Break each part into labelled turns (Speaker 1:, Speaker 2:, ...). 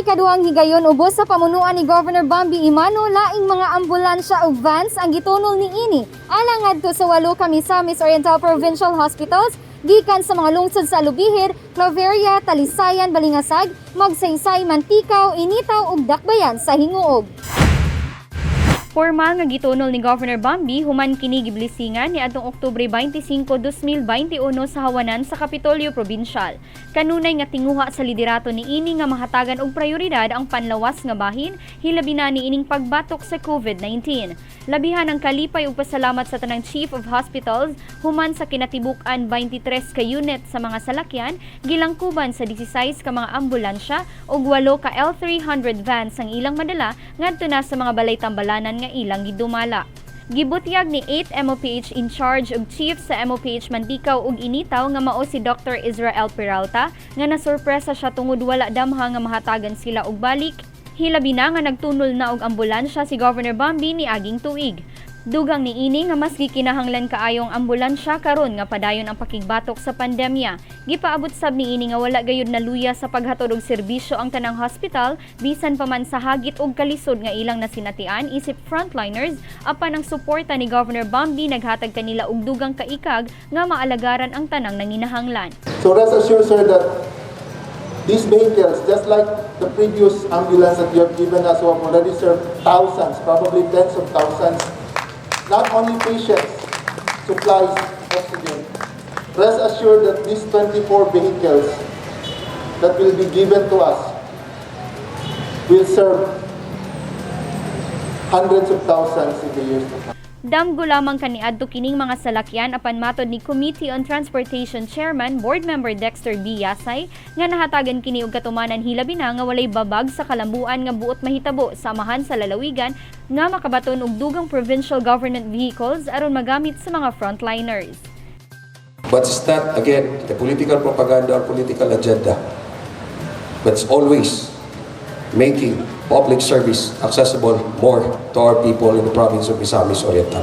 Speaker 1: ikaduhang higayon ubos sa pamunuan ni Governor Bambi Emano, laing mga ambulansya ug vans ang gitunol niini alang ngadto sa walo ka Misamis Oriental Provincial Hospitals gikan sa mga lungsod sa Alubijid, Claveria, Talisayan, Balingasag, Magsaysay, Manticao, Initao ug Dakbayan sa Gingoog. Formal nga gitunol ni Governor Bambi human kini giblisingan ni adtong Oktubre 25, 2021 sa hawanan sa Kapitolyo Provincial. Kanunay nga tinguha sa liderato ni ini nga mahatagan og prioridad ang panlawas nga bahin, hilabi na ni ining pagbatok sa COVID-19. Labihan ang kalipay ug pasalamat sa tanang chief of hospitals human sa kinatibuk-an 23 ka unit sa mga salakyan gilangkuban sa 16 ka mga ambulansya ug 8 ka L300 vans ang ilang madala ngadto na sa mga balay tambalanan nga ilang gidumala. Gibutyag ni 8 MOPH in charge ug chief sa MOPH Manticao ug Initao nga mao si Dr. Israel Peralta nga nasurpresa siya tungod wala damha nga mahatagan sila og balik, hilabi na nga nagtunol na og ambulansya si Governor Bambi ni aging tuig. Dugang ni ini nga mas gikinahanglan kaayong ambulansya karon nga padayon ang pakigbatok sa pandemya. Gipaabot sab ni ini nga wala gayud naluya sa paghatod og serbisyo ang tanang hospital bisan pa man sa hagit og kalisod nga ilang nasinatian isip frontliners, apan ang suporta ni Governor Bambi naghatag kanila og dugang kaikag nga maalagaran ang tanang nanginahanglan.
Speaker 2: So rest assured, sir, that these vehicles, just like the previous ambulance that you have given us, who have already served thousands, probably tens of thousands, not only patients, supplies, oxygen. Rest assured that these 24 vehicles that will be given to us will serve hundreds of thousands in the years to come.
Speaker 1: Damgo lamang kaniadto kining mga salakyan, apan matod ni Committee on Transportation Chairman Board Member Dexter B. Yasay nga nahatagan kini og katumanan, hilabi na nga walay babag sa kalambuan nga buot mahitabo sa amahan sa lalawigan nga makabaton og dugang provincial government vehicles aron magamit sa mga frontliners.
Speaker 3: But it's not, again, the political propaganda or political agenda. But it's always making public service accessible more to our people in the province of Misamis Oriental.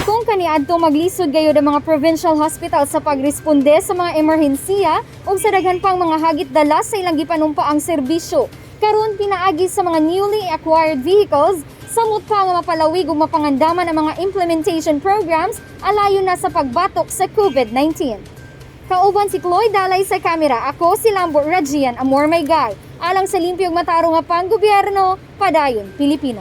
Speaker 1: Kung kaniadto maglisod gayod ang mga provincial hospital sa pagresponde sa mga emerhensiya ug sa daghan pang mga hagit dala sa ilang gipanumpa ang serbisyo, karon pinaagi sa mga newly acquired vehicles, samot pa nga mapalawig ug mapangandaman ang mga implementation programs alayo na sa pagbatok sa COVID-19. Kauban si Chloe Dalay sa kamera, ako si Lambo Rajian Amor Maygay. Alang sa limpyo ug matarong nga panggobyerno, padayon, Pilipino.